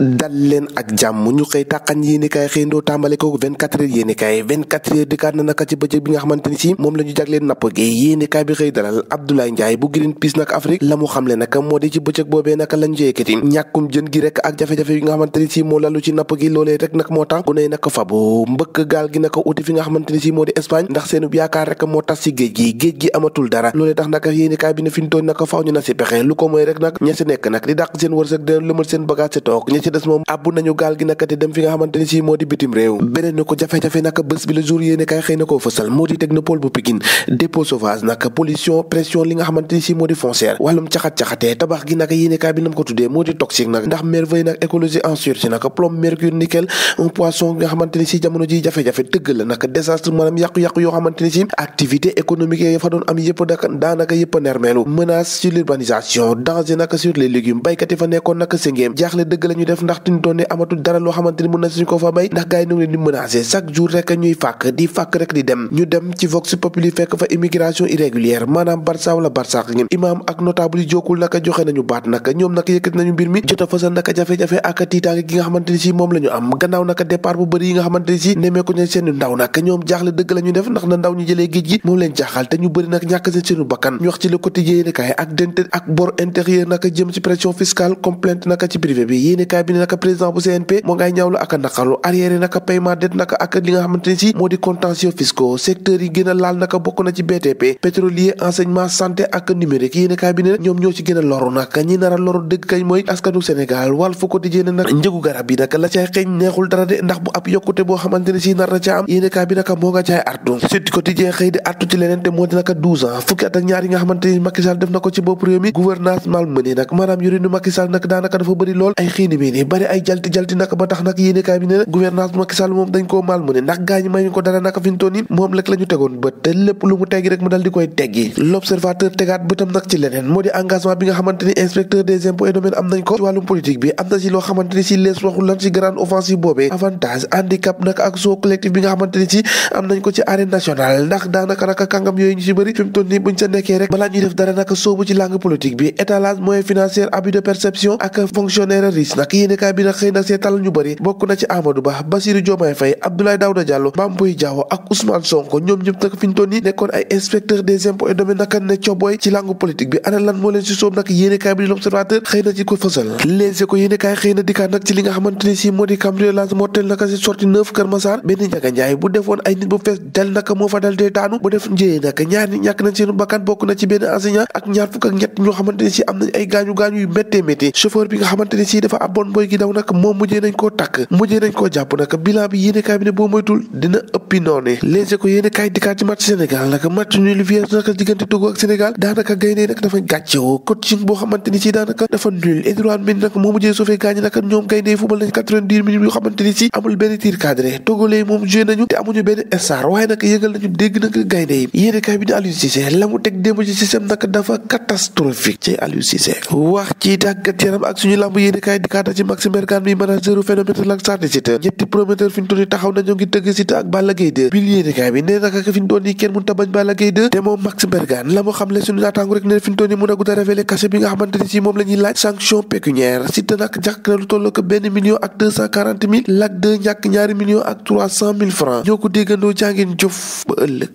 dal leen ak jàmm ñu xëy tàqan yéenekaay xëy ndoo tàmbale ko 24 heures yéenekaay 24 heures dikkaat na naka ci bëccëg bi nga xamante ni si moom la ñu jagleen napp gi yéenekaay bi xëy dalal Abdoulaye Ndiaye bu Greenpeace nag Afrique la mu xamle naka moo di ci bëccëg boobee naka lañ yëkkati ñàkkum jën gi rek ak jafe-jafe yi nga xamante ni si moo lalu ci napp gi loolee rek nag moo tax ku ne naka fabu mbëkk gaal gi naka uti fi nga xamante ni si moo di Espagne ndax seenu yaakaar rek moo tas ci géej gi amatul dara loolee tax naka yéenekaay bi ne fi ñu toon naka faaw ñu na si pexe lu ko mooy rek nag ña si nekk nag di dàq seen wërsëg de lëmal seen bagage si toog ña ci des moom abbu nañu gaal gi naka te dem fi nga xamante ni si moo di bitim réew beneen na ko jafe-jafe naka bés bi le jour yéene kaay xëy na koo fësal moo di technopole bu Pikine dépôt sauvage naka pollution pression li nga xamante ni si moo di foncière wàllum caxat-caxatee tabax gi naka yéene kaay bi nam ko tuddee moo di toxique nag ndax merveille nag écologie en sursis naka plomb mercure nickel un poisson nga xamante ni si jamono ji jafe-jafe dëgg la naka désastre maanaam yàqu-yàqu yoo xamante ni si activité économique yi fa doon am yëpp naka daanaka yëpp a nermeelu menace sur l'urbanisation danger naka sur les légumes baykat yi fa nekkoon naka sëngeem jaaxle dëgg la ñu def ndax tiñ doon ne amatul dara loo xamante ni mën na suñu ko fa bay ndax gars yi ñu ngi leen di menacer chaque jour rek ñuy fàkk rek di dem ñu dem ci vox populi fekk fa immigration irrégulière maanaam barça wala barsax ngeen imam ak notable yi jokkul naka joxe nañu baat naka ñoom naka yëkkati nañu mbir mi jot a fësal naka jafe-jafe ak tiitaange gi nga xamante ni si moom la ñu am gannaaw naka départ bu bëri yi nga xamante ni si nemeeku ne seen ndaw naka ñoom jaaxle dëgg la ñu def ndax na ndaw ñu jëlee géej gi moom leen jaaxal te ñu bëri nag ñàkk seen seenu bakkan ñu wax ci le quotidien yéenekaay ak dente ak bor intérieur naka jëm ci pression fiscale complainte naka ci privé bi yéenekaay bi ne naka président bu CNP moo ngay ñaawlu ak a naqarlu arrière naka paiement dette naka ak li nga xamante ni si moo di contentieux fiscaux secteurs yi gën a laal naka bokk na ci BTP pétrolier enseignement santé ak numérique yéenekaay bi ne ñoom ñoo ci gën a loru naka ñi nar a loru dëgg kañ mooy askanu Sénégal Walf Quotidien nag njëgu garab yi naka la cay xeeñ neexul dara de ndax bu ab yokkute boo xamante ni si nar na ca am yéenekaay bi naka moo nga caay artu Sud Quotidien xëy di artu ci leneen te moo di naka 12 ans fukki at ak ñaar yi nga xamante ni Macky Sall def na ko ci bopp réew mi gouvernance malmenée nag maanaam yorinu Macky Sall nag daanaka dafa bëri lool ay xiini mii ni bari ay jalti nag ba tax nag yéenekaay bi ne gouvernance bu Macky Sall moom dañ koo malmené ndax gaañi mayuñ ko dara naka fi ñu toll nii moom rek la ñu tegoon bët te lépp lu mu teggi rek mu dal di koy teggi l'observateur tegaat bëtam nag ci leneen moo di engagement bi nga xamante ni inspecteur des impôts et domaines am nañ ko ci wàllum politique bi am na ci loo xamante ni si lees waxul lan ci grande offensive boobee avantage handicap nag ak soo collectif bi nga xamante ni si am nañ ko ci arène nationale ndax daanaka naka kàngam yooyu ñu si bëri fi mu toll nii buñ sa nekkee rek balaa ñuy def dara naka soobu ci langue politique bi étalage moyen financier abus de perception ak fonctionnaire riche nag yéenekaay bi nag xëy na seetal ñu bëri bokk na ci Amadou Ba Bassirou Diomaye Faye Abdoulaye Daouda Diallo Mame Boye Diao ak Ousmane Sonko ñoom ñëpp nag fi ñu toll nii nekkoon ay inspecteur des impôts et domaines naka ne coboy ci langue politique bi ana lan moo leen si soob nag yéenekaay bi di l'observateur xëy na ci ko fësal léegi ko yéenekaay xëy na dikkaat nag ci li nga xamante ni si moo di cambriolage mortel naka si sortie 9 Kër Massar benn Njaga Njaay bu defoon ay nit bu fees del naka moo fa dal dee daanu bu def njëyee naka ñaar nit ñàkk nañ seenu bakkan bokk na ci benn enseignant ak ñaar fukk ak ñett ñoo xamante ni si am nañ ay gaañu yu méttee chauffeur bi nga xamante ni si dafa abboon boy gi daw nag moom mujjee nañ koo jàpp nag bilan bi yéenekaay bi ne boo moytul dina ëppi noone léegi ko yéenekaay dikkaat ci match Sénégal nag match nul vierge naka diggante Togo ak Sénégal daanaka gaynde nag dafa gàccewoo coaching boo xamante ni si daanaka dafa nul Edouard Mendy nag moo mujjee suufee gaañ nag ñoom gaynde football nañ 90 minutes yoo xamante ni si amul benn tir cadré togolais moom joué nañu te amuñu benn star waaye nag yëgal nañu dégg nag gaynde yi yéenekaay bi ne Aliou Cissé la mu teg démb ci système nag dafa catastrophique ci Aliou Cissé wax ci tàggat yaram ak suñu lamb yéenekaay dikkaata ci Maxime Bergane mi manageru phénomène lak sarti Siteu ñetti prometteur fi ñu toll nii taxaw na ñoo ngi tëgg Siteu ak Balla Gaye 2 bil yéenekaay bi nee naka fi ñu toll nii kenn mënut a bañ Balla Gaye 2 te moom Maxime Bergane la mu xam le suñu naataango rek ne fi ñu toll nii mën a gudd a révélé cachet bi nga xamante ni si moom la ñuy laaj sanction pécuniaire Siteu nag jàkk na lu toll ko 1 million ak 240 000 Lac 2 ñàkk 2 millions ak 300 000 francs ñoo ko déggandoo jàngeen jëf ba ëllëg